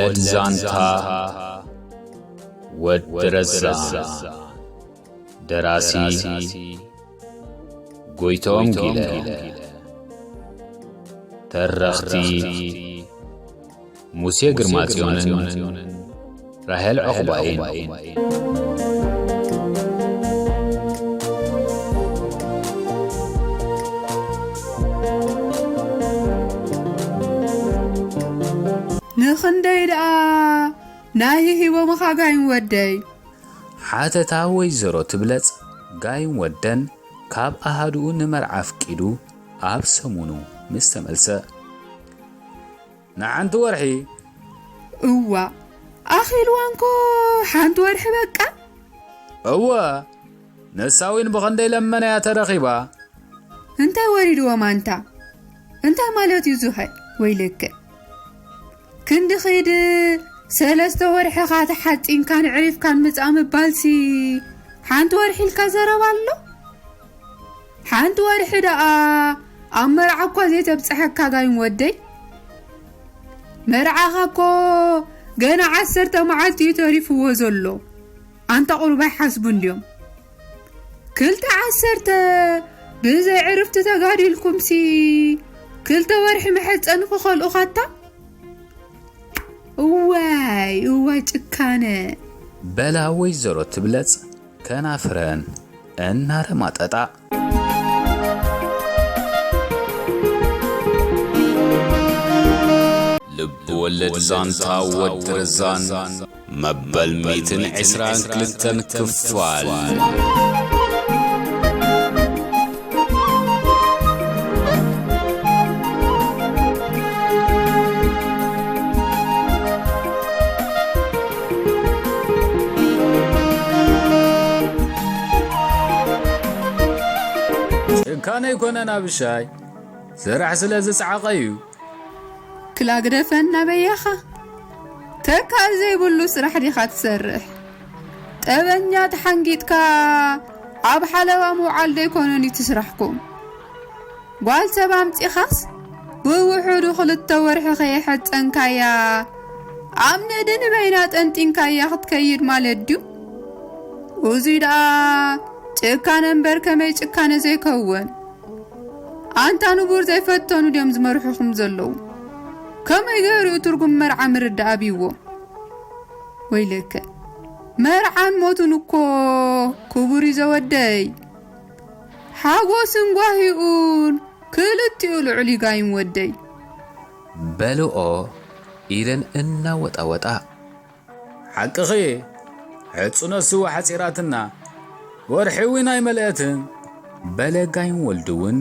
ወለድ ዛንታ ወዲ ረዛ። ደራሲ ጎይቶም ጊለ። ተረኽቲ ሙሴ ግርማጽዮንን ራሄል ዕቑባይን። ንኽንደይ ደኣ ናይ ሂቦምኻ ጋይም ወደይ? ሓተታ ወይዘሮ ትብለጽ። ጋይም ወደን ካብ ኣሃዱኡ ንመርዓ ኣፍቂዱ ኣብ ሰሙኑ ምስ ተመልሰ። ንሓንቲ ወርሒ። እዋ፣ ኣኺልዋ እንኮ ሓንቲ ወርሒ በቃ። እወ፣ ንሳ እውን ብኸንደይ ለመነያ ተረኺባ። እንታይ ወሪድዎም ኣንታ? እንታይ ማለት እዩ ዙኸ? ወይለከ። ክንዲ ኺድ ሰለስተ ወርሕኻ ተሓጺንካን ዕሪፍካን ምጻእ ምባልሲ ሓንቲ ወርሒ ኢልካ ዘረባ ኣሎ? ሓንቲ ወርሒ ደኣ ኣብ መርዓ እኳ ዘይተብጽሐካ ጋይም ወደይ? መርዓኻ እኮ ገና ዓሰርተ መዓልቲ እዩ ተሪፍዎ ዘሎ። ኣንታ ቁሩብ ኣይሓስቡን ድዮም? ክልተ ዓሰርተ ብዘይ ዕርፍቲ ተጋዲልኩምሲ ክልተ ወርሒ መሐጸኒ ክኸልኡኻታ? እዋይ፣ እዋይ ጭካነ። በላ ወይዘሮ ትብለጽ ከናፍረን እናረማጠጣ። ልብ ወለድ ዛንታ ወዲ ረዛን መበል ሚእትን ዕስራን ክልተን ክፋል። ጭካነ ኣይኮነን ኣብሻይ፣ ስራሕ ስለ ዝጸዓቐ እዩ። ክላ ግደፈና በያኻ። ተካል ዘይብሉ ስራሕ ዲኻ ትሰርሕ? ጠበኛ ተሓንጊጥካ ኣብ ሓለዋ ምውዓል ዶ ኣይኮነን እቲ ስራሕኩም? ጓል ሰብ ኣምጺኻስ ብውሑዱ ክልተ ወርሒ ከየሐጸንካያ ኣብ ንእዲ ንበይና ጠንጢንካያ ክትከይድ ማለት ድዩ? እዙይ ደኣ ጭካነ እምበር ከመይ ጭካነ ዘይከውን? ኣንታ ንቡር ዘይፈተኑ ድዮም ዝመርሑኹም ዘለዉ? ከመይ ገይሩ እዩ ትርጉም መርዓ ምርዳእ ኣብይዎ? ወይለከ፣ መርዓን ሞቱን እኮ ክቡር እዩ ዘወደይ። ሓጎስን ጓሂኡን ክልቲኡ ልዑል እዩ ጋይም ወደይ። በልኦ ኢለን እናወጣወጣ። ሓቅኺ፣ ሕጽኖት ስዋ ሓጺራትና፣ ወርሒ እውን ኣይመልአትን። በለ ጋይም ወልዱ እውን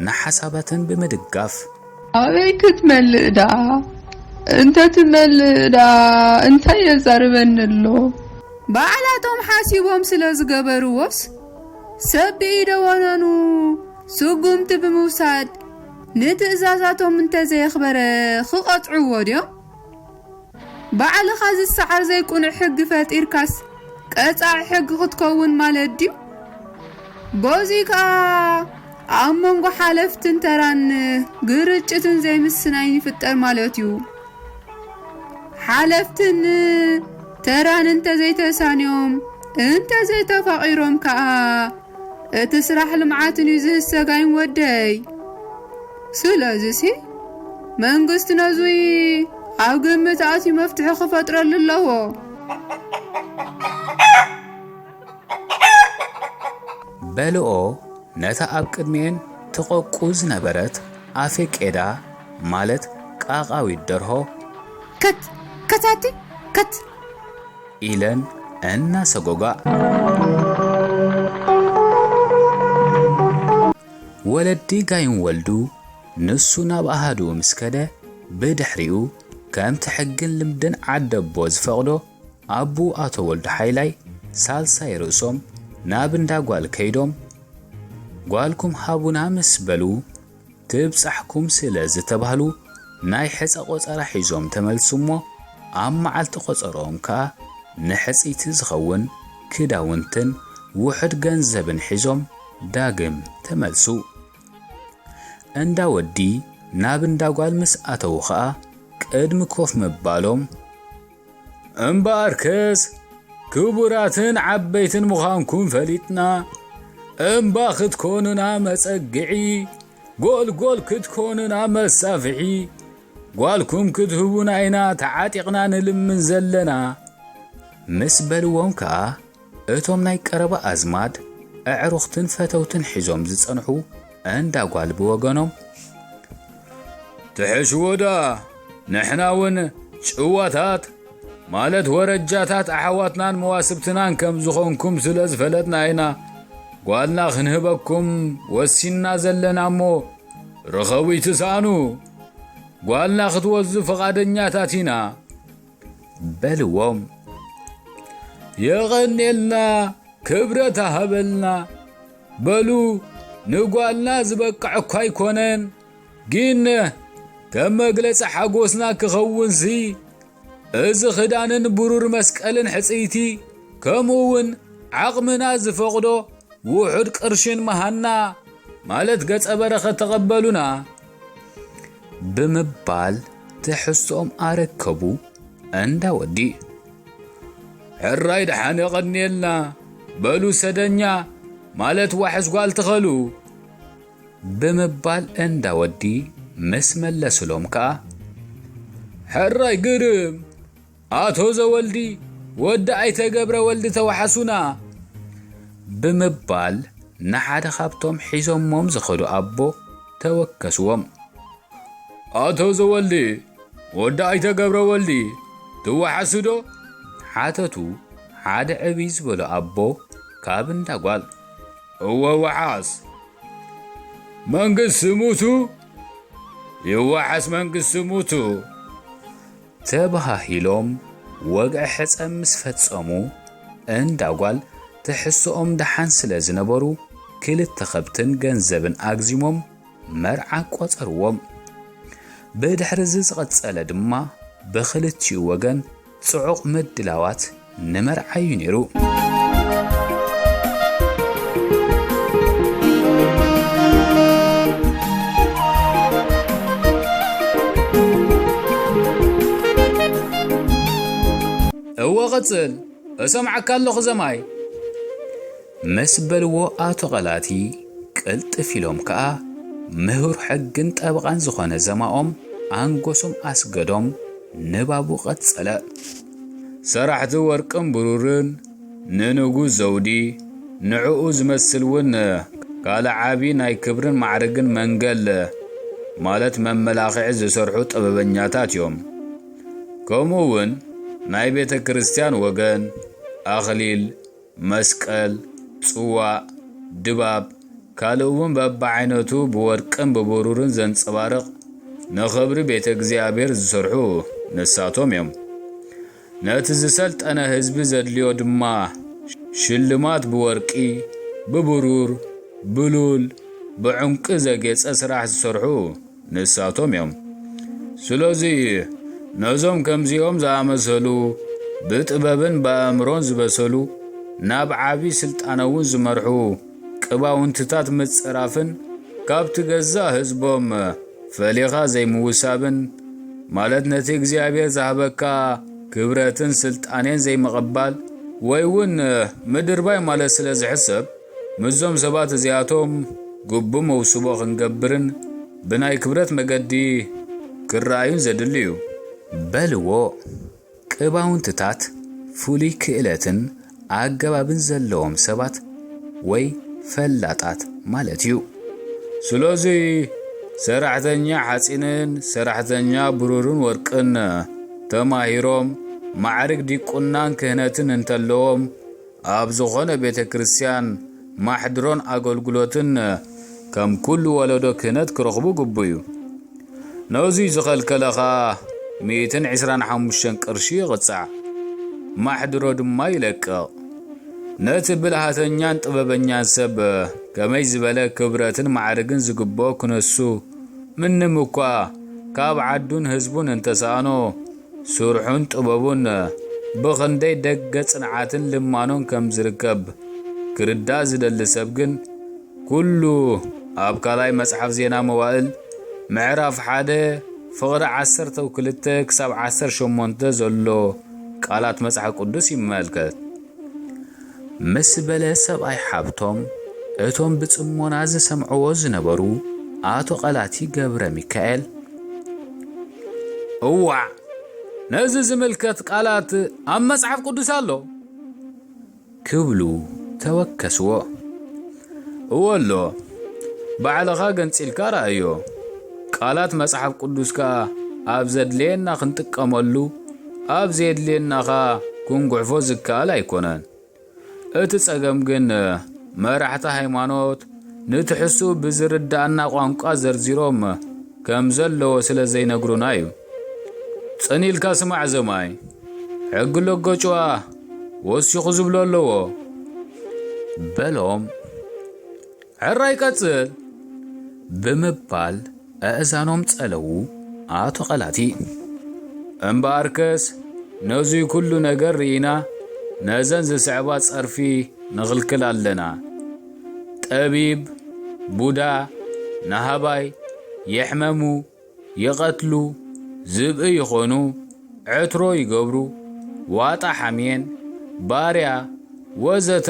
ንሓሳባተን ብምድጋፍ። ኣበይ ክትመልእ ደኣ? እንተ ትመልእ ደኣ እንታይ የዛርበኒ ኣሎ? ባዕላቶም ሓሲቦም ስለ ዝገበርዎስ፣ ሰብ ብኢደ ወነኑ ስጉምቲ ብምውሳድ ንትእዛዛቶም እንተዘየኽበረ ክቐጽዕዎ ድዮም? ባዕልኻ ዝሰዓር ዘይቅኑዕ ሕጊ ፈጢርካስ ቀጻዒ ሕጊ ክትከውን ማለት ድዩ? በዚ ከኣ ኣብ መንጎ ሓለፍትን ተራን ግርጭትን ዘይምስናይን ይፍጠር ማለት እዩ። ሓለፍትን ተራን እንተዘይተሳንዮም፣ እንተዘይተፋቒሮም ከኣ እቲ ስራሕ ልምዓትን እዩ ዝህሰጋይን ወደይ። ስለዚሲ መንግስቲ ነዙይ ኣብ ግምት ኣትዩ መፍትሒ ክፈጥረሉ ኣለዎ። በልኦ ነታ ኣብ ቅድሚኤን ትቐቁ ዝነበረት ኣፌ ቄዳ ማለት ቃቓዊት ደርሆ። ከት፣ ከታቲ፣ ከት። ኢለን እናሰጎጋ። ወለዲ ጋይም ወልዱ ንሱ ናብ ኣሃዱኡ ምስ ከደ፣ ብድሕሪኡ ከምቲ ሕግን ልምድን ዓደቦ ዝፈቕዶ፣ ኣቡ ኣቶ ወልዱ ሓይላይ ሳልሳይ ርእሶም ናብ እንዳ ጓል ከይዶም፣ ጓልኩም ሃቡና ምስ በሉ፣ ትብጻሕኩም ስለ ዝተባህሉ፣ ናይ ሕጸ ቆጸራ ሒዞም ተመልሱ እሞ፣ ኣብ መዓልቲ ቆጸሮኦም ከኣ ንሕጽይቲ ዝኸውን ክዳውንትን ውሑድ ገንዘብን ሒዞም ዳግም ተመልሱ። እንዳ ወዲ ናብ እንዳ ጓል ምስ ኣተዉ ኸኣ፣ ቅድሚ ኮፍ ምባሎም፣ እምበኣርከስ ክቡራትን ዓበይትን ምዃንኩም ፈሊጥና፣ እምባ ክትኮኑና መጸግዒ፣ ጎልጎል ክትኮኑና መሳፍሒ፣ ጓልኩም ክትህቡና ኢና ተዓጢቕና ንልምን ዘለና። ምስ በልዎም ከኣ፣ እቶም ናይ ቀረባ ኣዝማድ ኣዕሩኽትን ፈተውትን ሒዞም ዝጸንሑ እንዳ ጓል ብወገኖም፣ "ትሕሽዎ ዳ ንሕና እውን ጭዋታት ማለት ወረጃታት ኣሕዋትናን መዋስብትናን ከም ዝኾንኩም ስለ ዝፈለጥና ኢና ጓልና ክንህበኩም ወሲንና ዘለና እሞ ርኸቡ ይትስኣኑ። ጓልና ክትወዙ ፍቓደኛታት ኢና" በልዎም። "የቐንየልና፣ ክብረት ሃበልና። በሉ፣ ንጓልና ዝበቅዕ እኳ ኣይኮነን፣ ግን ከም መግለጺ ሓጎስና ክኸውንሲ፣ እዚ ክዳንን ብሩር መስቀልን ሕጽይቲ፣ ከምኡ እውን ዓቕምና ዝፈቕዶ ውሑድ ቅርሽን መሃና፣ ማለት ገጸ በረኸት ተቐበሉና" ብምባል ትሕዝቶኦም ኣረከቡ። እንዳ ወዲ፣ "ሕራይ ደሓን የቐንየልና፣ በሉ ሰደኛ ማለት ዋሕስ ጓል ትኸሉ" ብምባል እንዳ ወዲ ምስ መለሱሎም ከኣ፣ "ሕራይ ግርም፣ ኣቶ ዘወልዲ፣ ወዲ ኣይተ ገብረ ወልዲ ተዋሓሱና" ብምባል ንሓደ ካብቶም ሒዞሞም ዝኸዱ ኣቦ ተወከስዎም። "ኣቶ ዘወልዲ፣ ወዲ ኣይተ ገብረ ወልዲ ትወሓሱ ዶ?" ሓተቱ ሓደ ዕብይ ዝበሎ ኣቦ ካብ እንዳ ጓል። "እወ ወሓስ መንግስቲ ሙቱ፣ ይወሓስ መንግስቲ ሙቱ" ተባሃሂሎም ወግዒ ሕጸ ምስ ፈጸሙ፣ እንዳ ጓል ትሕስኦም ደሓን ስለ ዝነበሩ፣ ክልተ ከብትን ገንዘብን ኣግዚሞም መርዓ ቆጸርዎም። ብድሕሪ እዚ ዝቐጸለ ድማ ብኽልቲኡ ወገን ጽዑቕ ምድላዋት ንመርዓ እዩ ነይሩ። እወ፣ ቐጽል፣ እሰምዓካ ኣለኹ ዘማይ። ምስ በልዎ ኣቶ ቐላቲ ቅልጥፍ ኢሎም ከኣ ምሁር ሕግን ጠበቓን ዝኾነ ዘማኦም ኣንጎሶም ኣስገዶም ንባቡ ቀጸለ። ሰራሕቲ ወርቅን ብሩርን ንንጉስ ዘውዲ፣ ንዕኡ ዝመስል እውን ካልእ ዓቢ ናይ ክብርን ማዕርግን መንገል፣ ማለት መመላኽዒ ዝሰርሑ ጥበበኛታት እዮም። ከምኡ እውን ናይ ቤተ ክርስቲያን ወገን፣ ኣኽሊል፣ መስቀል፣ ጽዋእ፣ ድባብ፣ ካልእ እውን በብዓይነቱ ብወርቅን ብብሩርን ዘንጸባርቕ ንኽብሪ ቤተ እግዚኣብሔር ዝሰርሑ ንሳቶም እዮም። ነቲ ዝሰልጠነ ህዝቢ ዘድልዮ ድማ ሽልማት ብወርቂ፣ ብብሩር፣ ብሉል፣ ብዕንቂ ዘጌጸ ስራሕ ዝሰርሑ ንሳቶም እዮም። ስለዚ ነዞም ከምዚኦም ዝኣመሰሉ ብጥበብን ብኣእምሮን ዝበሰሉ ናብ ዓቢ ስልጣነ እውን ዝመርሑ ቅባውንትታት ምጽራፍን ካብቲ ገዛእ ህዝቦም ፈሊኻ ዘይምውሳብን፣ ማለት ነቲ እግዚኣብሔር ዝሃበካ ክብረትን ስልጣኔን ዘይምቕባል ወይ እውን ምድርባይ ማለት ስለ ዝሕሰብ፣ ምስዞም ሰባት እዚኣቶም ግቡእ መውስቦ ክንገብርን ብናይ ክብረት መገዲ ክረኣዩን ዘድሊ እዩ። በልዎ። ቅባውንትታት ፍሉይ ክእለትን ኣገባብን ዘለዎም ሰባት ወይ ፈላጣት ማለት እዩ። ስለዚ ሰራሕተኛ ሓጺንን ሰራሕተኛ ብሩርን ወርቅን ተማሂሮም ማዕርግ ዲቁናን ክህነትን እንተለዎም ኣብ ዝኾነ ቤተ ክርስቲያን ማሕድሮን ኣገልግሎትን ከም ኩሉ ወለዶ ክህነት ክረኽቡ ግቡእ እዩ። ነዙይ ዝኸልከለ ኸኣ ሚእትን ዕስራን ሓሙሽተን ቅርሺ ይቕጻዕ፣ ማሕድሮ ድማ ይለቅቕ። ነቲ ብልሃተኛን ጥበበኛን ሰብ ከመይ ዝበለ ክብረትን ማዕርግን ዝግብኦ ክነሱ፣ ምንም እኳ ካብ ዓዱን ህዝቡን እንተሰኣኖ፣ ስርሑን ጥበቡን ብኽንደይ ደገ ጽንዓትን ልማኖን ከም ዝርከብ ክርዳእ ዝደሊ ሰብ ግን፣ ኩሉ ኣብ ካልኣይ መጽሓፍ ዜና መዋእል ምዕራፍ ሓደ ፍቕሪ ዓሰርተ ክልተ ክሳብ ዓሰርተ ሸሞንተ ዘሎ ቃላት መጽሓፍ ቅዱስ ይመልከት። ምስ በለ ሰብኣይ ሓብቶም፣ እቶም ብጽሞና ዝሰምዕዎ ዝነበሩ ኣቶ ቀላቲ ገብረ ሚካኤል፣ "እዋዕ፣ ነዚ ዝምልከት ቃላት ኣብ መጽሓፍ ቅዱስ ኣሎ?" ክብሉ ተወከስዎ። "እወ ኣሎ፣ ባዕልኻ ገንጺልካ ረኣዮ። ቃላት መጽሓፍ ቅዱስ ከኣ ኣብ ዘድልየና ክንጥቀመሉ፣ ኣብ ዘየድልየና ከኣ ክንጉሕፎ ዝከኣል ኣይኮነን። እቲ ጸገም ግን መራሕቲ ሃይማኖት ንትሕዝትኡ ብዝርድኣና ቋንቋ ዘርዚሮም ከም ዘለዎ ስለ ዘይነግሩና እዩ። ጽን ኢልካ ስማዕ ዘማይ፣ ሕጊ ሎጎጭዋ ወሲኹ ዝብሎ ኣለዎ" በሎም። "ሕራይ ቀጽል" ብምባል ኣእዛኖም ጸለዉ ኣቶ ቀላቲ። "እምበኣርከስ ነዙይ ኩሉ ነገር ርኢና ነዘን ዝስዕባ ጸርፊ ንኽልክል ኣለና። ጠቢብ፣ ቡዳ፣ ነሃባይ፣ የሕመሙ፣ ይቐትሉ፣ ዝብኢ ይኾኑ፣ ዕትሮ ይገብሩ፣ ዋጣ ሓምየን፣ ባርያ፣ ወዘተ፣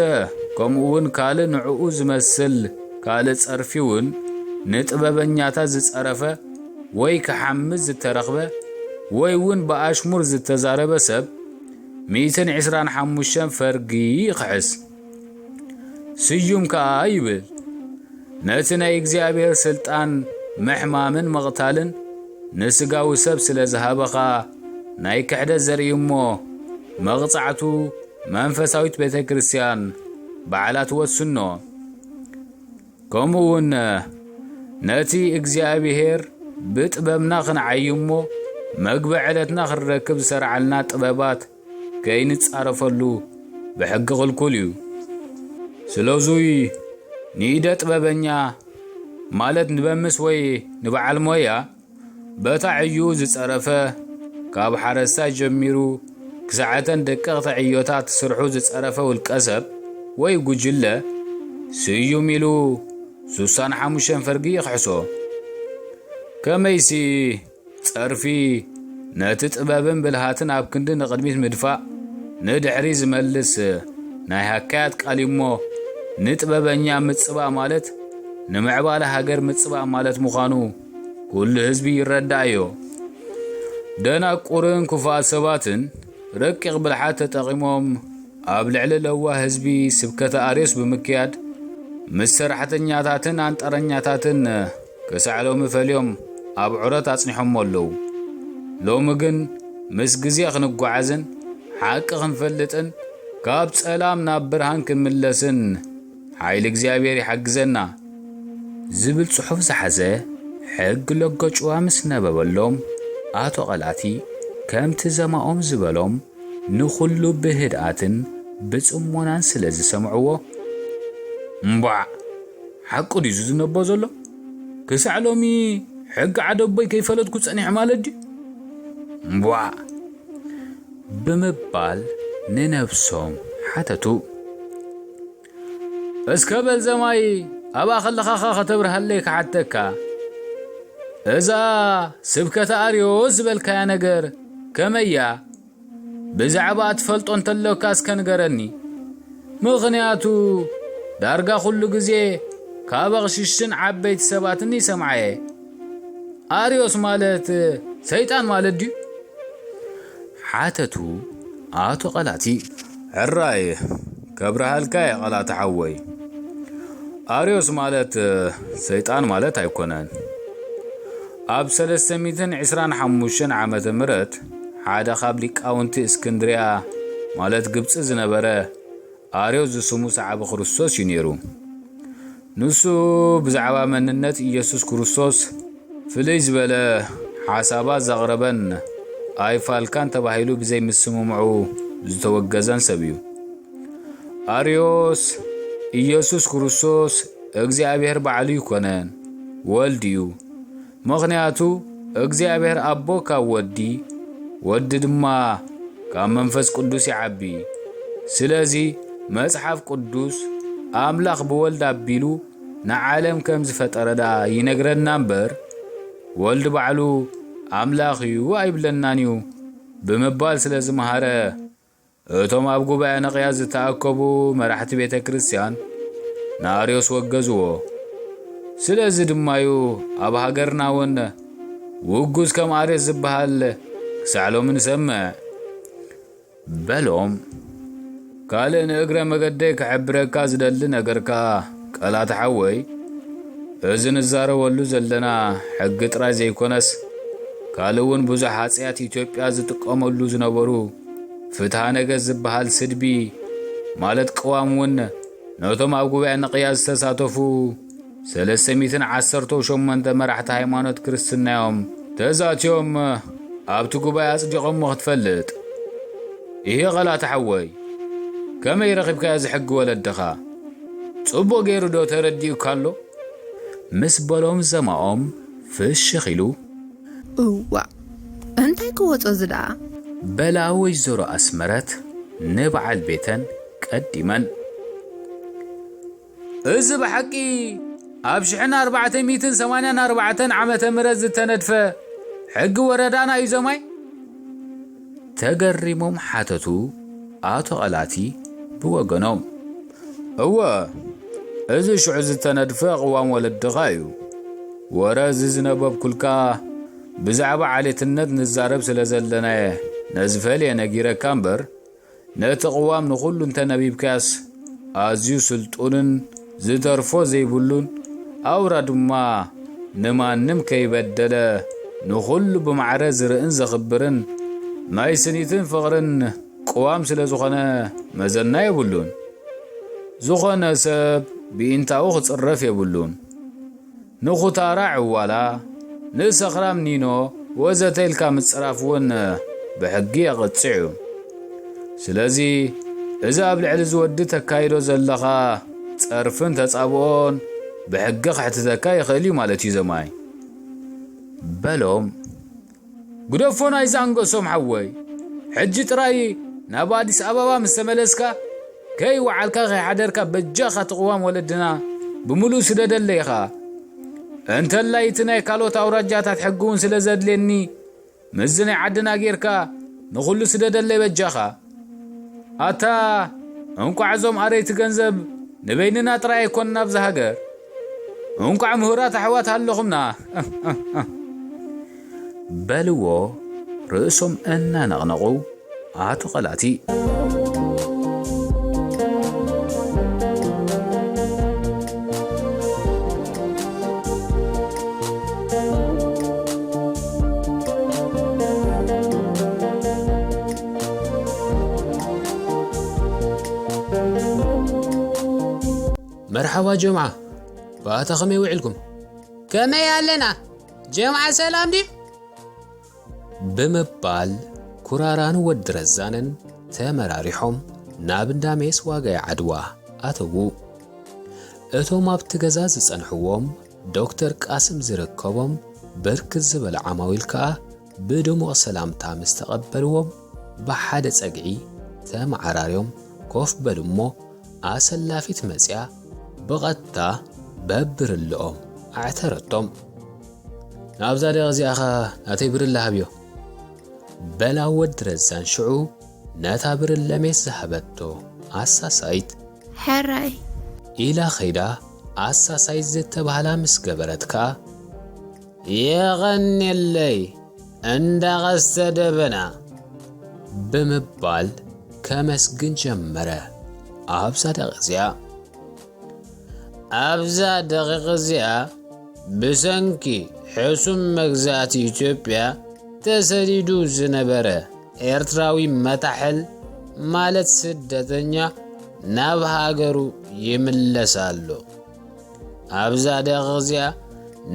ከምኡ እውን ካልእ ንዕኡ ዝመስል ካልእ ጸርፊ እውን ንጥበበኛታት ዝጸረፈ ወይ ክሓምስ ዝተረኽበ ወይ እውን ብኣሽሙር ዝተዛረበ ሰብ ሚእትን ዕስራን ሓሙሽተን ፈርጊ ይኽሕስ። ስዩም ከኣ ይብል፣ ነቲ ናይ እግዚኣብሔር ስልጣን ምሕማምን ምቕታልን ንስጋዊ ሰብ ስለ ዝሃበኻ ናይ ክሕደት ዘርኢ እሞ መቕጻዕቱ መንፈሳዊት ቤተ ክርስቲያን ባዕላ ትወስኖ። ከምኡ እውን ነቲ እግዚኣብሔር ብጥበብና ክንዓይ እሞ መግቢ ዕለትና ክንረክብ ዝሰርዓልና ጥበባት ከይንጻረፈሉ ብሕጊ ክልኩል እዩ። ስለዙይ ንኢደ ጥበበኛ ማለት ንበምስ ወይ ንበዓል ሞያ በታ ዕዩ ዝጸረፈ፣ ካብ ሓረስታይ ጀሚሩ ክሳዕ እተን ደቀቕቲ ዕዮታት ስርሑ ዝጸረፈ ውልቀ ሰብ ወይ ጉጅለ ስዩም ኢሉ ሱሳን ሓሙሽተን ፈርጊ ይኽሕሶ። ከመይሲ ጸርፊ ነቲ ጥበብን ብልሃትን ኣብ ክንዲ ንቕድሚት ምድፋእ ንድሕሪ ዝመልስ ናይ ሃካያት ቃል እሞ ንጥበበኛ ምጽባእ ማለት ንምዕባለ ሃገር ምጽባእ ማለት ምዃኑ ኩሉ ህዝቢ ይረዳእዮ። ደናቁርን ክፉኣት ሰባትን ረቂቕ ብልሓት ተጠቒሞም ኣብ ልዕሊ ለዋህ ህዝቢ ስብከተ ኣርዮስ ብምክያድ ምስ ሰራሕተኛታትን ኣንጠረኛታትን ክሳዕ ሎሚ ፈልዮም ኣብ ዑረት ኣጽኒሖሞ ኣለዉ። ሎሚ ግን ምስ ግዜ ክንጓዓዝን ሓቂ ክንፈልጥን ካብ ጸላም ናብ ብርሃን ክንምለስን ሓይሊ እግዚኣብሔር ይሓግዘና። ዝብል ጽሑፍ ዝሓዘ ሕግ ሎጎ ጭዋ ምስ ነበበሎም ኣቶ ቀላቲ ከምቲ ዘማኦም ዝበሎም ንኹሉ ብህድኣትን ብጽሞናን ስለ ዝሰምዕዎ፣ "እምቧዕ! ሓቁ ድዩ ዝዝነቦ ዘሎ? ክሳዕ ሎሚ ሕጊ ዓደቦይ ከይፈለጥኩ ጸኒሐ ማለት ድዩ? እምቧዕ!" ብምባል ንነብሶም ሓተቱ። "እስከ በል ዘማይ፣ ኣብኣ ከለኻኻ ከተብርሃለይ ክሓተካ። እዛ ስብከተ ኣርዮስ ዝበልካያ ነገር ከመይ እያ? ብዛዕባ እትፈልጦ እንተሎካ እስከ ንገረኒ። ምኽንያቱ ዳርጋ ኩሉ ግዜ ካብ ኣቕሽሽትን ዓበይቲ ሰባትን ይሰምዓየ። ኣርዮስ ማለት ሰይጣን ማለት ድዩ?" ሓተቱ ኣቶ ቀላቲ። "ሕራይ ከብርሃልካ እየ ቀላቲ ሓወይ። ኣርዮስ ማለት ሰይጣን ማለት ኣይኮነን። ኣብ ሰለስተ ሚእትን ዕስራን ሓሙሽተን ዓመተ ምህረት ሓደ ካብ ሊቃውንቲ እስክንድርያ ማለት ግብጺ ዝነበረ ኣርዮስ ዝስሙ ሰዓቢ ክርስቶስ እዩ ነይሩ። ንሱ ብዛዕባ መንነት ኢየሱስ ክርስቶስ ፍልይ ዝበለ ሓሳባት ዘቕረበን ኣይፋልካን ተባሂሉ ብዘይምስምምዑ ዝተወገዘን ሰብ እዩ። ኣርዮስ ኢየሱስ ክርስቶስ እግዚኣብሔር ባዕሉ ኣይኮነን፣ ወልድ እዩ። ምኽንያቱ እግዚኣብሔር ኣቦ ካብ ወዲ፣ ወዲ ድማ ካብ መንፈስ ቅዱስ ይዓቢ። ስለዚ መጽሓፍ ቅዱስ ኣምላኽ ብወልድ ኣቢሉ ንዓለም ከም ዝፈጠረ ደኣ ይነግረና እምበር፣ ወልድ ባዕሉ ኣምላኽ እዩ ኣይብለናን እዩ ብምባል ስለ ዝመሃረ፣ እቶም ኣብ ጉባኤ ንቕያ ዝተኣከቡ መራሕቲ ቤተ ክርስቲያን ንኣርዮስ ወገዝዎ። ስለዚ ድማዩ ኣብ ሃገርና እውን ውጉዝ ከም ኣርዮስ ዝበሃል ክሳዕ ሎሚ ንሰምዕ። በሎም። ካልእ ንእግረ መገደይ ክሕብረካ ዝደሊ ነገርካ፣ ቀላት ሓወይ፣ እዚ ንዛረበሉ ዘለና ሕጊ ጥራይ ዘይኮነስ፣ ካልእ እውን ብዙሕ ሃጸያት ኢትዮጵያ ዝጥቀመሉ ዝነበሩ ፍትሐ ነገስት ዝበሃል ስድቢ፣ ማለት ቅዋም እውን ነቶም ኣብ ጉባኤ ንቕያ ዝተሳተፉ ሰለስተ ሚእትን ዓሰርተው ሸሞንተ መራሕቲ ሃይማኖት ክርስትና እዮም ተዛትዮም ኣብቲ ጉባኤ ኣጽዲቖሞ ክትፈልጥ። ይሄ ቐላቲ ሓወይ፣ ከመይ ረኺብካዮ እዚ ሕጊ ወለድኻ? ጽቡቕ ገይሩ ዶ ተረዲኡካ ኣሎ? ምስ በሎም ዘማኦም ፍሽኽ ኢሉ፣ እዋእ፣ እንታይ ክወጾ እዚ ደኣ? በላ ወይዘሮ ኣስመረት ንበዓል ቤተን ቀዲመን። እዚ ብሓቂ ኣብ ሽሕን ኣርባዕተ ሚእትን ሰማንያን ኣርባዕተን ዓመተ ምህረት ዝተነድፈ ሕጊ ወረዳና እዩ ዘማይ? ተገሪሞም ሓተቱ ኣቶ ቐላቲ ብወገኖም። እወ፣ እዚ ሽዑ ዝተነድፈ ቅዋም ወለድኻ እዩ። ወረ እዚ ዝነበብኩልካ ብዛዕባ ዓሌትነት ንዛረብ ስለ ዘለናየ ነዚ ፈልየ ነጊረካ እምበር፣ ነቲ ቅዋም ንኹሉ እንተነቢብካያስ ኣዝዩ ስልጡንን ዝተርፎ ዘይብሉን፣ ኣውራ ድማ ንማንም ከይበደለ ንኹሉ ብማዕረ ዝርእን ዘኽብርን ናይ ስኒትን ፍቕርን ቅዋም ስለ ዝኾነ መዘና የብሉን። ዝኾነ ሰብ ብኢንታኡ ክጽረፍ የብሉን። ንኹታራ ዕዋላ፣ ንሰኽራም ኒኖ ወዘተ ኢልካ ምጽራፍ እውን ብሕጊ የቕጽዕ እዩ። ስለዚ እዚ ኣብ ልዕሊ እዚ ወዲ ተካይዶ ዘለኻ ጸርፍን ተጻብኦን ብሕጊ ከሕትተካ ይኽእል እዩ ማለት እዩ ዘማይ። በሎም። ግደፎ ናይዛ ኣንገሶም ሓወይ። ሕጂ ጥራይ ናብ ኣዲስ ኣበባ ምስ ተመለስካ፣ ከይወዓልካ ከይሓደርካ በጃኻ እቲ ቅዋም ወለድና ብምሉኡ ስደደለይ ኢኻ። እንተላይ እቲ ናይ ካልኦት ኣውራጃታት ሕጊ እውን ስለ ዘድልየኒ፣ ምስዚ ናይ ዓድና ጌርካ ንኹሉ ስደደለይ በጃኻ። ኣታ እንቋዕ እዞም ኣረይቲ ገንዘብ ንበይንና ጥራይ ኣይኮንና ኣብዚ ሃገር፣ እንቋዕ ምሁራት ኣሕዋት ሃለኹምና። በልዎ ርእሶም እናነቕነቑ ኣቶ ቐላቲ። መርሓባ ጀምዓ፣ ብኣታ ከመይ ውዒልኩም? ከመይ ኣለና? ጀምዓ ሰላም ድዩ? ብምባል ኩራራን ወዲ ረዛንን ተመራሪሖም ናብ እንዳ ሜስ ዋጋይ ዓድዋ ኣተዉ። እቶም ኣብቲ ገዛ ዝጸንሕዎም ዶክተር ቃስም ዝርከቦም ብርክት ዝበለ ዓማዊል ከኣ ብድሙቕ ሰላምታ ምስ ተቐበልዎም፣ ብሓደ ጸግዒ ተመዓራርዮም ኮፍ በሉ እሞ፣ ኣሰላፊት መጽያ ብቐጥታ በብርልኦም ኣዕተረቶም። ናብዛ ደቂ እዚኣኻ ናተይ ብርለ ሃብዮ። በላ ወዲ ረዛን ሽዑ ነታ ብርለ ሜስ ዝሃበቶ ኣሳሳይት። ሕራይ። ኢላ ኸይዳ ኣሳሳይት ዝተባህላ ምስ ገበረት ከኣ፣ የቐንየለይ እንዳ ቐስተ ደበና ብምባል ከመስግን ጀመረ። ኣብዛ ደቂቕ እዚኣ ኣብዛ ደቂቕ እዚኣ ብሰንኪ ሕሱም መግዛእቲ ኢትዮጵያ ተሰዲዱ ዝነበረ ኤርትራዊ መታሕል ማለት ስደተኛ ናብ ሃገሩ ይምለስ ኣሎ። ኣብዛ ደቂቕ እዚኣ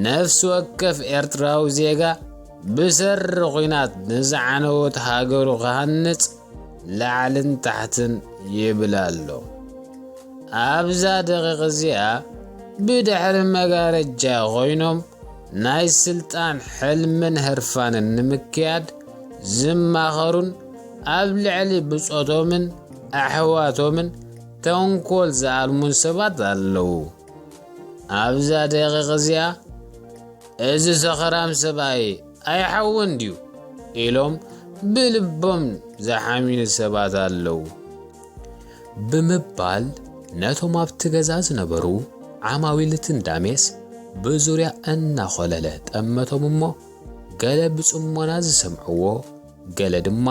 ነፍሲ ወከፍ ኤርትራዊ ዜጋ ብሰሪ ኹናት ንዝዓነወት ሃገሩ ክሃንጽ ላዕልን ታሕትን ይብል ኣሎ። ኣብዛ ደቂቕ እዚኣ ብድሕሪ መጋረጃ ኮይኖም ናይ ስልጣን ሕልምን ህርፋንን ንምክያድ ዝማኸሩን ኣብ ልዕሊ ብጾቶምን ኣሕዋቶምን ተንኮል ዝኣልሙን ሰባት ኣለዉ። ኣብዛ ደቂቕ እዚኣ እዚ ሰኸራም ሰብኣይ ኣይሓውን ድዩ? ኢሎም ብልቦም ዝሓሚኑ ሰባት ኣለዉ ብምባል ነቶም ኣብቲ ገዛ ዝነበሩ ዓማዊል ትንዳሜስ ብዙርያ እናኾለለ ጠመቶም እሞ፣ ገለ ብጽሞና ዝሰምዕዎ፣ ገለ ድማ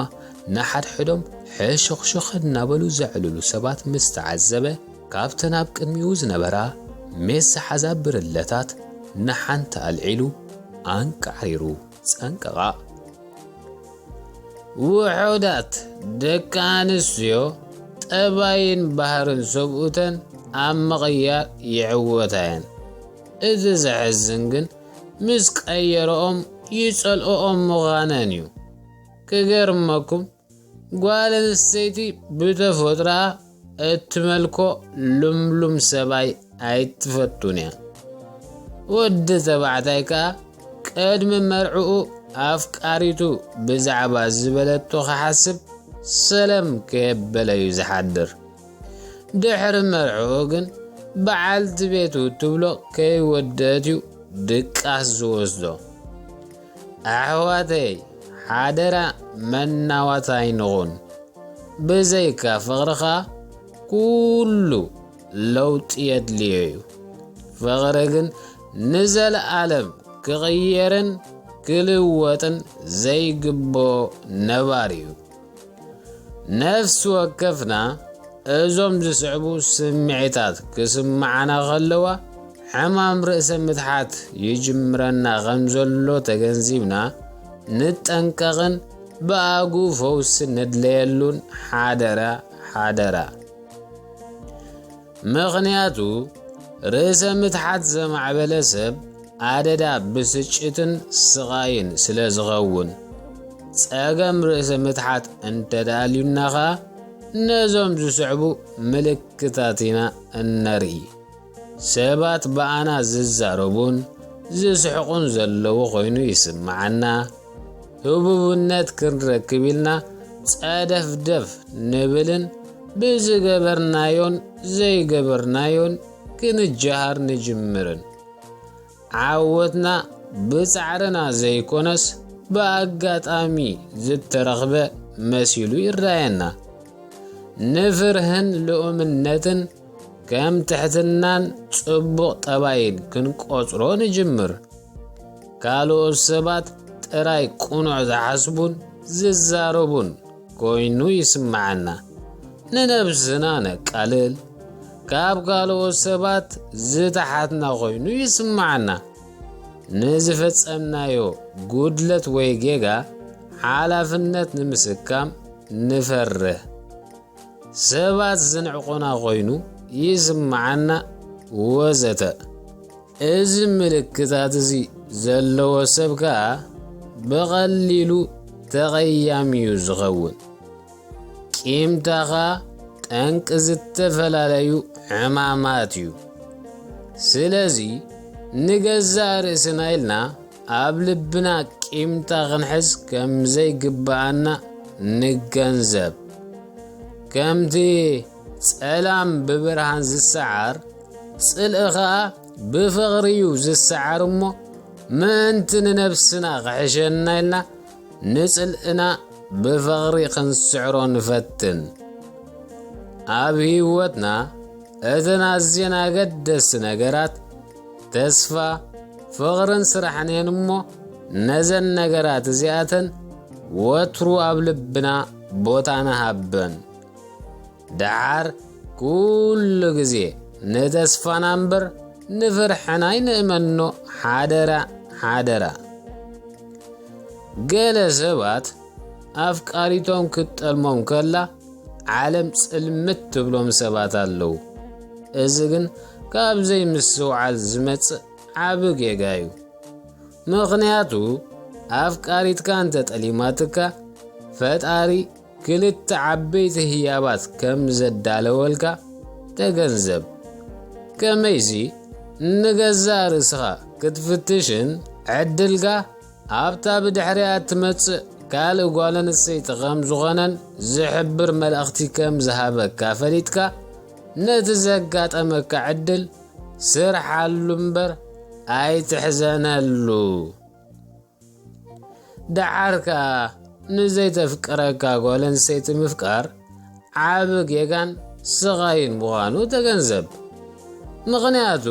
ንሓድሕዶም ሕሹኽሹኽ እናበሉ ዘዕልሉ ሰባት ምስ ተዓዘበ፣ ካብተን ኣብ ቅድሚኡ ዝነበራ ሜስ ዝሓዛ ብርለታት ንሓንቲ ኣልዒሉ ኣንቃዕሪሩ ጸንቀቓ። ውሑዳት ደቂ ኣንስትዮ ጠባይን ባህርን ሰብኡተን ኣብ ምቕያር ይዕወታ እየን። እቲ ዘሕዝን ግን ምስ ቀየረኦም ይጸልኦኦም ምዃነን እዩ። ክገርመኩም፣ ጓል ኣንስተይቲ ብተፈጥሮኣ እትመልኮ ልምሉም ሰብኣይ ኣይትፈቱን እያ። ወዲ ተባዕታይ ከኣ ቅድሚ መርዕኡ ኣፍቃሪቱ ብዛዕባ ዝበለቶ ክሓስብ ሰለም ከየበለ እዩ ዝሓድር። ድሕሪ መርዕኡ ግን በዓልቲ ቤቱ ትብሎ ከይወደአት እዩ ድቃስ ዝወስዶ። ኣሕዋተይ፣ ሓደራ መናዋት ኣይንኹን። ብዘይካ ፍቕሪ ኸኣ ኩሉ ለውጢ የድልዮ እዩ። ፍቕሪ ግን ንዘለኣለም ክቕየርን ክልወጥን ዘይግብኦ ነባሪ እዩ። ነፍሲ ወከፍና እዞም ዝስዕቡ ስምዒታት ክስምዓና ከለዋ፣ ሕማም ርእሰ ምትሓት ይጅምረና ከም ዘሎ ተገንዚብና፣ ንጠንቀቕን ብኣግኡ ፈውሲ ንድለየሉን ሓደራ፣ ሓደራ። ምኽንያቱ፣ ርእሰ ምትሓት ዘማዕበለ ሰብ ኣደዳ ብስጭትን ስቓይን ስለ ዝኸውን፣ ጸገም ርእሰ ምትሓት እንተደኣልዩና ኸኣ፣ ነዞም ዝስዕቡ ምልክታት ኢና እነርኢ። ሰባት ብኣና ዝዛረቡን ዝስሕቑን ዘለዉ ኮይኑ ይስምዓና። ህቡብነት ክንረክብ ኢልና ጸደፍደፍ ንብልን ብዝገበርናዮን ዘይገበርናዮን ክንጀሃር ንጅምርን። ዓወትና ብጻዕርና ዘይኮነስ ብኣጋጣሚ ዝተረኽበ መሲሉ ይረኣየና። ንፍርህን ልኡምነትን ከም ትሕትናን ጽቡቕ ጠባይን ክንቆጽሮ ንጅምር። ካልኦት ሰባት ጥራይ ቅኑዕ ዝሓስቡን ዝዛረቡን ኮይኑ ይስምዓና። ንነብስና ነቃልል። ካብ ካልኦት ሰባት ዝተሓትና ኮይኑ ይስምዓና። ንዝፈጸምናዮ ጉድለት ወይ ጌጋ ሓላፍነት ንምስካም ንፈርህ። ሰባት ዝንዕቑና ኮይኑ ይስምዓና፣ ወዘተ። እዚ ምልክታት እዚ ዘለዎ ሰብ ከኣ ብቐሊሉ ተቐያሚ እዩ ዝኸውን። ቂምታ ኸኣ ጠንቂ ዝተፈላለዩ ዕማማት እዩ። ስለዚ ንገዛእ ርእስና ኢልና ኣብ ልብና ቂምታ ክንሕዝ ከም ዘይግብኣና ንገንዘብ። ከምቲ ጸላም ብብርሃን ዝሰዓር፣ ጽልኢ ኸኣ ብፍቕሪ እዩ ዝሰዓር እሞ፣ ምእንቲ ንነብስና ክሕሸና ኢልና ንጽልእና ብፍቕሪ ክንስዕሮ ንፈትን። ኣብ ህይወትና እተን ኣዝየን ኣገደስቲ ነገራት ተስፋ፣ ፍቕርን ስራሕን እየን እሞ፣ ነዘን ነገራት እዚኣተን ወትሩ ኣብ ልብና ቦታ ንሃበን። ደሓር ኩሉ ግዜ ንተስፋና እምበር ንፍርሕና ኣይንእመኖ። ሓደራ፣ ሓደራ። ገለ ሰባት ኣፍቃሪቶም ክትጠልሞም ከላ ዓለም ጽልምት ትብሎም ሰባት ኣለዉ። እዚ ግን ካብ ዘይምስትውዓል ዝመጽእ ዓቢ ጌጋ እዩ። ምኽንያቱ ኣፍቃሪትካ እንተጠሊማትካ ፈጣሪ ክልተ ዓበይቲ ህያባት ከም ዘዳለወልካ ተገንዘብ። ከመይሲ ንገዛእ ርእስኻ ክትፍትሽን ዕድልካ ኣብታ ብድሕሪኣ እትመጽእ ካልእ ጓል ኣንስተይቲ ከም ዝኾነን ዝሕብር መልእኽቲ ከም ዝሃበካ ፈሊጥካ፣ ነቲ ዘጋጠመካ ዕድል ስርሓሉ እምበር ኣይትሕዘነሉ። ደሓር ከኣ ንዘይተፍቅረካ ጓል ኣንስተይቲ ምፍቃር ዓቢ ጌጋን ስቓይን ምዃኑ ተገንዘብ። ምኽንያቱ፣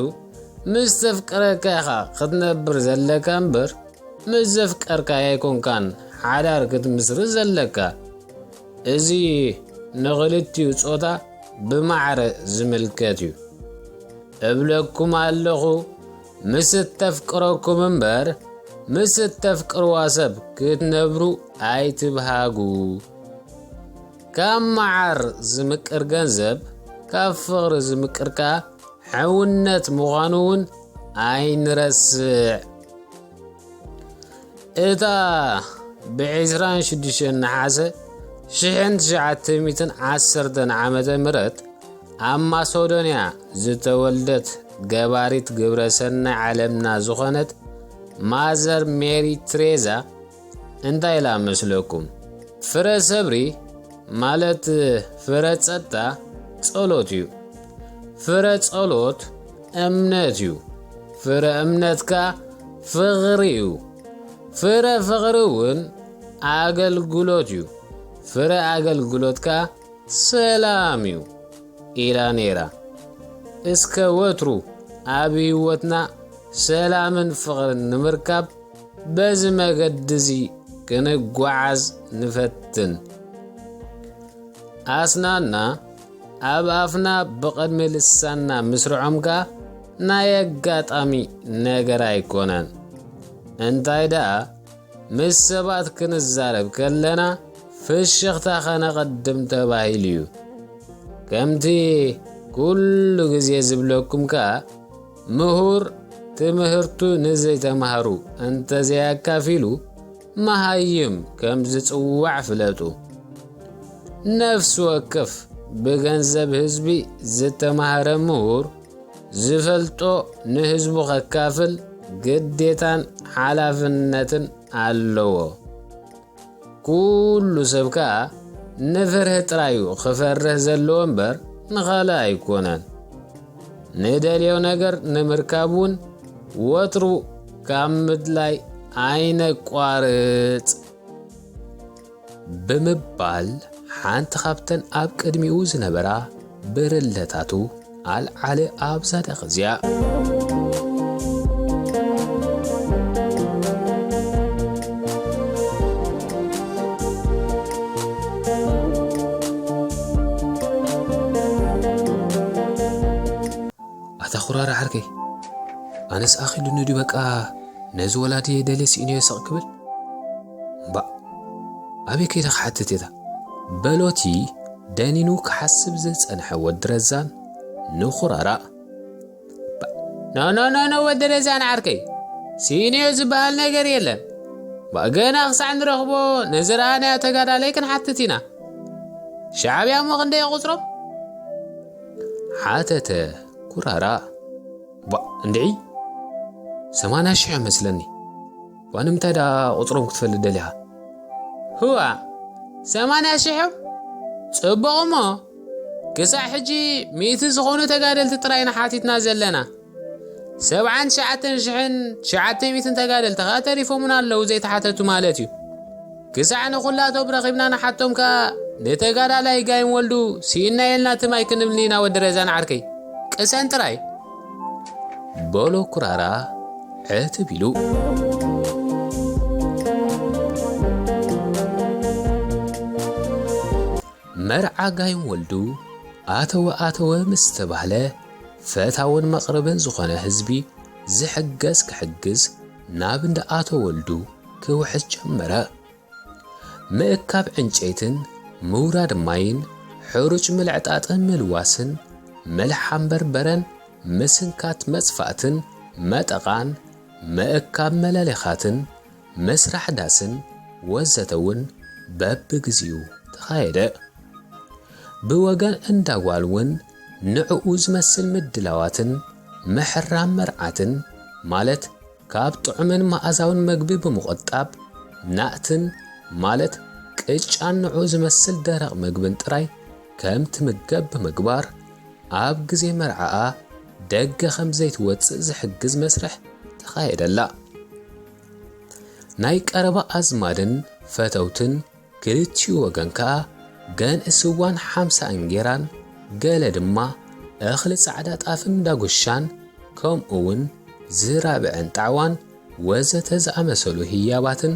ምስ ተፍቅረካ ኢኻ ክትነብር ዘለካ እምበር፣ ምስ ዘፍቀርካያ ኣይኮንካን ሓዳር ክትምስርት ዘለካ። እዚ ንኽልቲኡ ጾታ ብማዕረ ዝምልከት እዩ። እብለኩም ኣለኹ፣ ምስ እተፍቅረኩም እምበር፣ ምስ እተፍቅርዋ ሰብ ክትነብሩ ኣይትብሃጉ። ካብ መዓር ዝምቅር ገንዘብ፣ ካብ ፍቕሪ ዝምቅር ከኣ ሕውነት ምዃኑ እውን ኣይንረስዕ። እታ ብ ዕስራን ሽዱሽተን ነሓሰ ሽሕን ትሽዓተ ሚእትን ዓሰርተን ዓመተ ምህረት ኣብ ማሰዶንያ ዝተወልደት ገባሪት ግብረ ሰናይ ዓለምና ዝኾነት ማዘር ሜሪ ትሬዛ እንታይ ኢላ መስለኩም? ፍረ ሰብሪ ማለት ፍረ ጸጥታ ጸሎት እዩ። ፍረ ጸሎት እምነት እዩ። ፍረ እምነትካ ፍቕሪ እዩ። ፍረ ፍቕሪ እውን ኣገልግሎት እዩ። ፍረ ኣገልግሎትካ ሰላም እዩ ኢላ ነይራ። እስከ ወትሩ ኣብ ህይወትና ሰላምን ፍቕርን ንምርካብ በዚ መገዲ እዚ ክንጓዓዝ ንፈትን። ኣስናንና ኣብ ኣፍና ብቕድሚ ልሳንና ምስርዖም ከኣ ናይ ኣጋጣሚ ነገር ኣይኮነን። እንታይ ደኣ፣ ምስ ሰባት ክንዛረብ ከለና ፍሽኽታ ከነቐድም ተባሂሉ እዩ። ከምቲ ኩሉ ግዜ ዝብለኩም ከኣ፣ ምሁር ትምህርቱ ንዘይተማህሩ እንተዘይኣካፊሉ፣ መሃይም ከም ዝጽዋዕ ፍለጡ። ነፍሲ ወከፍ ብገንዘብ ህዝቢ ዝተማህረ ምሁር፣ ዝፈልጦ ንህዝቡ ከካፍል ግዴታን ሓላፍነትን ኣለዎ። ኩሉ ሰብ ከኣ ንፍርሂ ጥራይ እዩ ክፈርህ ዘለዎ እምበር ንኻልእ ኣይኮነን። ንደልዮ ነገር ንምርካብ እውን ወትሩ ካብ ምድላይ ኣይነቋርጽ። ብምባል ሓንቲ ካብተን ኣብ ቅድሚኡ ዝነበራ ብርለታቱ ኣልዓለ ኣብ ዛደቕ እዚኣ። ኣታ ኩራራ ዓርከይ፣ ኣነስ ኣኺሉኒ ድዩ በቃ ነዚ ወላዲ ደልየ ስኢነዮ ሰቕ ክብል? እምባእ፣ ኣበይ ከይደ ክሓትት እየ እታ? በሎቲ ደኒኑ ክሓስብ ዝጸንሐ ወዲ ረዛን ንኹራራ። ኖ፣ ኖ፣ ኖ፣ ኖ፣ ወዲ ረዛን ዓርከይ፣ ስኢነዮ ዝበሃል ነገር የለን። እምባእ፣ ገና ክሳዕ ንረኽቦ ንዝረኣናዮ ተጋዳላይ ክንሓትት ኢና። ሻዕብያ እሞ ክንደይ ቁጽሮም? ሓተተ ኩራራ። ቧእ፣ እንድዒ፣ ሰማንያ ሽሕ መስለኒ። ዋ፣ ንምንታይ ደኣ ቁጽሮም ክትፈልጥ ደሊኻ? ህዋ፣ ሰማንያ ሽሕ እዮም? ጽቡቕ እሞ፣ ክሳዕ ሕጂ ሚእቲ ዝኾኑ ተጋደልቲ ጥራይ ኢና ሓቲትና ዘለና። ሰብዓን ትሽዓተን ሽሕን ትሽዓተ ሚእትን ተጋደልቲ ኸኣ ተሪፎምና ኣለዉ፣ ዘይተሓተቱ ማለት እዩ። ክሳዕ ንኹላቶም ረኺብና ንሓቶም ከኣ፣ ንተጋዳላይ ጋይም ወልዱ ስኢንናዮ ኢልና ትም ኣይክንብልን ኢና ወዲ ረዛን ዓርከይ። ቅሰን ጥራይ። በሎ ኩራራ ዕትብ ኢሉ። መርዓ ጋይም ወልዱ ኣተወ ኣተወ ምስ ተባህለ፣ ፈታውን መቕርብን ዝኾነ ህዝቢ ዝሕገዝ ክሕግዝ ናብ እንዳ ኣቶ ወልዱ ክውሕዝ ጀመረ። ምእካብ ዕንጨይትን ምውራድ ማይን፣ ሕሩጭ ምልዕጣጥን ምልዋስን፣ ምልሓም በርበረን ምስንካት መጽፋእትን መጠቓን፣ ምእካብ መለሌኻትን፣ ምስራሕ ዳስን ወዘተ እውን በብግዚኡ ተኻየደ። ብወገን እንዳ ጓል እውን ንዕኡ ዝመስል ምድላዋትን ምሕራም መርዓትን፣ ማለት ካብ ጥዑምን መኣዛውን መግቢ ብምቑጣብ፣ ናእትን፣ ማለት ቅጫን ንዕኡ ዝመስል ደረቕ መግብን ጥራይ ከም ትምገብ ብምግባር፣ ኣብ ግዜ መርዓኣ ደገ ከም ዘይትወጽእ ዝሕግዝ መስርሕ ተኻየደላ። ናይ ቀረባ ኣዝማድን ፈተውትን ክልቲኡ ወገን ከኣ ገንኢ ስዋን ሓምሳ እንጌራን፣ ገለ ድማ እኽሊ ጻዕዳ ጣፍን ዳጉሻን፣ ከምኡ እውን ዝራብዕን ጣዕዋን ወዘተ ዝኣመሰሉ ህያባትን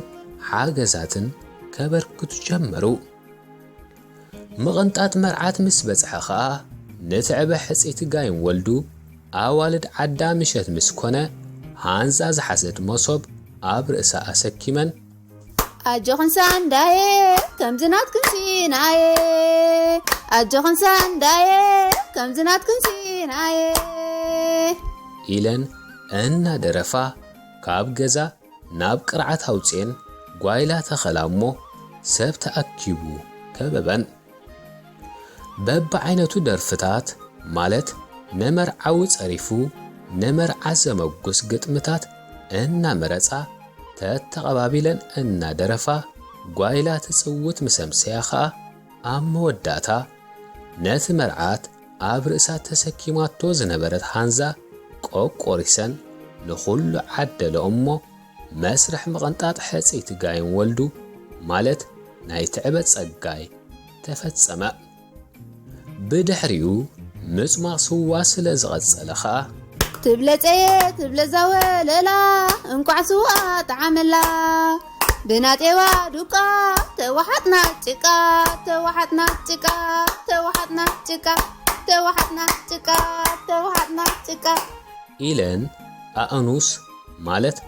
ሓገዛትን ከበርክቱ ጀመሩ። ምቕንጣጥ መርዓት ምስ በጽሐ ኸኣ፣ ንትዕበ ሕጽይቲ ጋይም ወልዱ ኣዋልድ ዓዳ ምሸት ምስ ኮነ፣ ሃንዛ ዝሓዘት መሶብ ኣብ ርእሳ ኣሰኪመን፣ ኣጆኽን ሳንዳየ ከምዚ ናትክን ሲናየ፣ ኣጆኽን ሳንዳየ ከምዚ ናትክን ሲናየ። ኢለን እናደረፋ ካብ ገዛ ናብ ቅርዓት ኣውፅኤን ጓይላ ተኸላ እሞ ሰብ ተኣኪቡ ከበበን። በብዓይነቱ ደርፍታት ማለት ንመርዓዊ ጸሪፉ ንመርዓ ዘመጉስ ግጥምታት እናመረጻ ተተቐባቢለን እናደረፋ ጓይላ ትጽውት ምስ ኣምሰያ ኸኣ ኣብ መወዳእታ ነቲ መርዓት ኣብ ርእሳ ተሰኪማቶ ዝነበረት ሃንዛ ቆቆሪሰን ንኹሉ ዓደለኦ እሞ መስርሕ ምቕንጣጥ ሕጽይቲ ጋይም ወልዱ ማለት ናይ ትዕበ ጸጋይ ተፈጸመ። ብድሕሪኡ ምጽማቕ ስዋ ስለ ዝቐጸለ ኸኣ፣ ትብለ ጸየ ትብለ ዛወለላ እንቋዕ ስዋ ጠዓመላ። ብናጤዋ ዱቃ ተዋሓጥና ጭቃ፣ ተዋሓጥና ጭቃ፣ ተዋሓጥና ጭቃ፣ ተዋሓጥና ጭቃ፣ ተዋሓጥና ጭቃ። ኢለን ኣእኑስ ማለት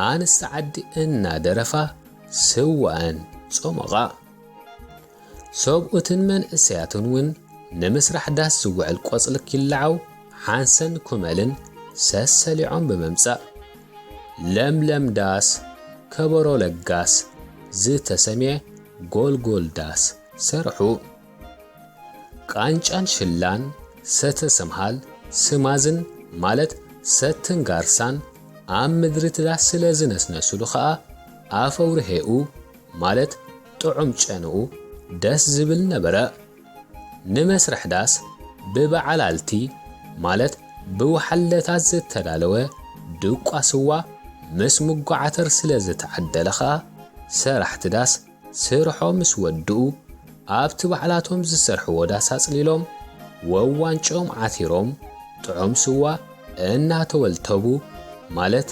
ኣንስቲ ዓዲ እናደረፋ ስዋኣን ጾሞቓ። ሰብኡትን መንእሰያትን እውን ንምስራሕ ዳስ ዝውዕል ቆጽሊ ኪላዓው ሓንሰን ኩመልን ሰሰሊዖም ብምምጻእ፣ ለምለም ዳስ ከበሮ ለጋስ ዝተሰምየ ጎልጎል ዳስ ሰርሑ። ቃንጫን ሽላን ሰተ ሰምሃል ስማዝን ማለት ሰትን ጋርሳን ኣብ ምድሪ እቲ ዳስ ስለ ዝነስነሱሉ ኸኣ ኣፈውርሄኡ ማለት ጥዑም ጨንኡ ደስ ዝብል ነበረ። ንመስርሕ ዳስ ብበዓላልቲ ማለት ብወሓለታት ዝተዳለወ ድቋ ስዋ ምስ ምጓዓተር ስለ ዝተዓደለ ኸኣ ሰራሕቲ ዳስ ስርሖም ምስ ወድኡ ኣብቲ ባዕላቶም ዝሰርሕዎ ዳስ ኣጽሊሎም ወዋንጭኦም ዓቲሮም ጥዑም ስዋ እናተወልተቡ ማለት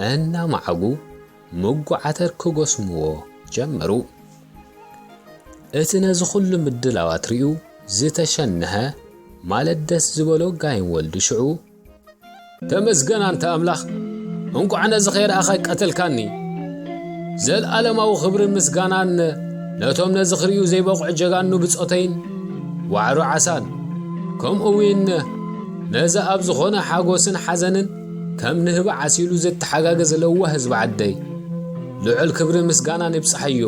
እናማዕጉ ምጓዓተር ክጎስምዎ ጀመሩ። እቲ ነዚ ኩሉ ምድላዋት ርእዩ ዝተሸነሀ ማለት ደስ ዝበሎ ጋይም ወልዱ ሽዑ፣ ተመስገን ኣንታ ኣምላኽ፣ እንቋዕ ነዚ ከይረኣኻ ቀተልካኒ። ዘልኣለማዊ ክብርን ምስጋናን ነቶም ነዚ ክርእዩ ዘይበቕዑ ጀጋኑ ብጾተይን ዋዕሮ ዓሳን፣ ከምኡ እውን ነዚ ኣብ ዝኾነ ሓጎስን ሓዘንን ከም ንህቢ ዓሲሉ ዝተሓጋገዘ ለዋህ ህዝቢ ዓደይ፣ ልዑል ክብርን ምስጋናን ይብጽሓዮ።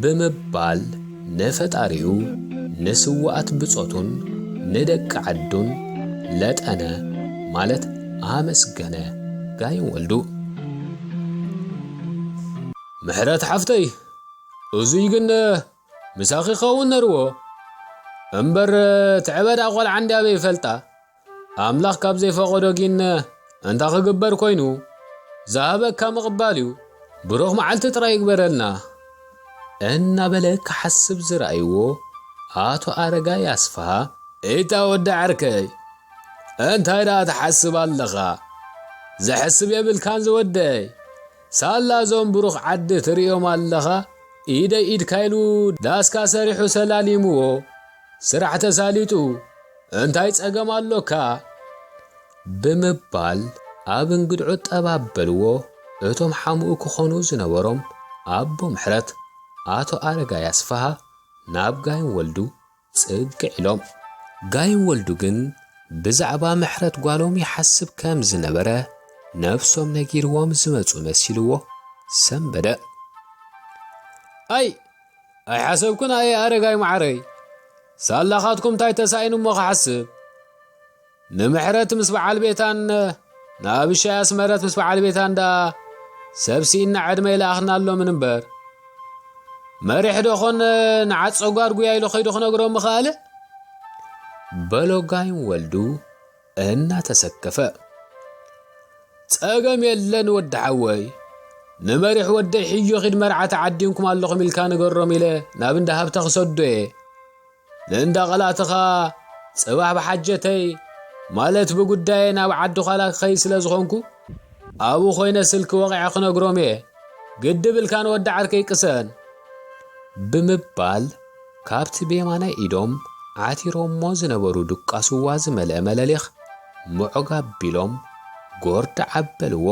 ብምባል ንፈጣሪኡ፣ ንስውኣት ብጾቱን ንደቂ ዓዱን ለጠነ ማለት ኣመስገነ ጋይም ወልዱ። ምሕረት ሓፍተይ፣ እዙይ ግን ምሳኺ ክኸውን ነርዎ። እምበር ትዕበዳ ቆልዓ እንድያ በይ ይፈልጣ። ኣምላኽ ካብ ዘይፈቐዶ ጊን እንታይ ክግበር ኮይኑ? ዝሃበካ ምቕባል እዩ። ብሩኽ መዓልቲ ጥራይ ይግበረልና። እናበለ ክሓስብ ዝረኣይዎ ኣቶ ኣረጋይ ኣስፍሃ፣ "እታ ወዲ ዓርከይ፣ እንታይ ደኣ ትሓስብ ኣለኻ? ዘሕስብ የብልካን ዝወደይ። ሳላ እዞም ብሩኽ ዓዲ ትርእዮም ኣለኻ? ኢደይ ኢድካ ኢሉ ዳስካ ሰሪሑ ሰላሊምዎ። ስራሕ ተሳሊጡ፣ እንታይ ጸገም ኣሎካ?" ብምባል ኣብ እንግድዑ ጠባብ በልዎ። እቶም ሓሙኡ ክኾኑ ዝነበሮም ኣቦ ምሕረት ኣቶ ኣረጋይ ኣስፍሃ ናብ ጋይም ወልዱ ጽግዕ ኢሎም። ጋይም ወልዱ ግን ብዛዕባ ምሕረት ጓሎም ይሓስብ ከም ዝነበረ ነብሶም ነጊርዎም ዝመጹ መሲልዎ ሰንበደ። ኣይ ኣይሓሰብኩን ኣየ ኣረጋይ መዓረይ፣ ሳላኻትኩም እንታይ ተሳኢኑ እሞ ክሓስብ? ንምሕረት ምስ በዓል ቤታን ንኣብሻይ ኣስመረት ምስ በዓል ቤታን ደኣ ሰብ ስኢና ዕድመ ይለኣኽናሎምን እምበር፣ መሪሕ ዶ ኾን ንዓጸጓር ጉያ ኢሉ ኸይዱ ክነግሮም ምኽኣለ? በሎ ጋይም ወልዱ እናተሰከፈ። ጸገም የለን ወዲ ሓወይ፣ ንመሪሕ ወደይ ሕዮ ኺድ መርዓ ተዓዲንኩም ኣለኹም ኢልካ ንገሮም ኢለ ናብ እንዳ ሃብታ ክሰዶ እየ። ንእንዳ ቐላእትኻ ጽባሕ ብሓጀተይ ማለት ብጉዳየ ናብ ዓዲ ዃላ ክኸይድ ስለ ዝኾንኩ ኣብኡ ኮይነ ስልኪ ወቒዐ ክነግሮም እየ። ግድብ ኢልካ ንወዲ ዓርከይ ቅሰን ብምባል ካብቲ ብየማናይ ኢዶም ዓቲሮሞ ዝነበሩ ድቃስዋ ዝመልአ መለሊኽ ምዑግ ኣቢሎም ጎርድ ዓበልዎ።